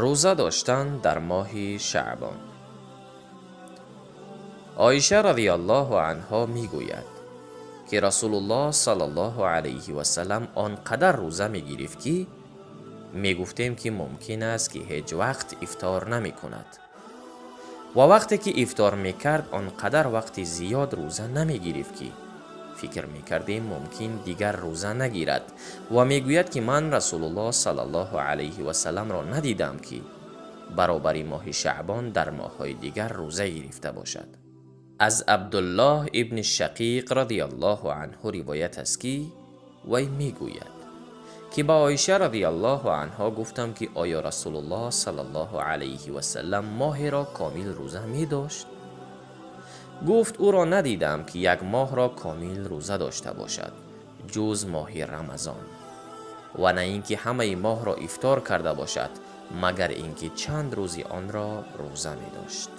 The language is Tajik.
Рӯза доштан дар моҳи Шаъбон. Оиша радиаллоҳу анҳо мегӯяд, ки Расулуллоҳ саллаллоҳу алайҳи васаллам он қадар рӯза мегирифт, ки мегуфтем, ки мумкин аст, ки ҳеҷ вақт ифтор намекунад. Ва вақте ки ифтор мекард, он қадар вақти зиёд рӯза намегирифт, ки фикр мекардем, мумкин дигар рӯза нагирад. Ва мегӯяд, ки ман Расулуллоҳ саллаллоҳу алайҳи васалламро надидам, ки баробари моҳи Шаъбон дар моҳҳои дигар рӯза гирифта бошад. Аз Абдуллоҳ ибни Шақиқ радиаллоҳу анҳу ривоят аст, ки вай мегӯяд, ки ба Оиша радиаллоҳу анҳо гуфтам, ки оё Расулуллоҳ саллаллоҳу алайҳи васаллам моҳеро комил рӯза медошт? Гуфт: ӯро надидам, ки як моҳро комил рӯза дошта бошад, ҷуз моҳи Рамазон, ва на ин ки ҳамаи моҳро ифтор карда бошад, магар ин ки чанд рӯзи онро рӯза медошт.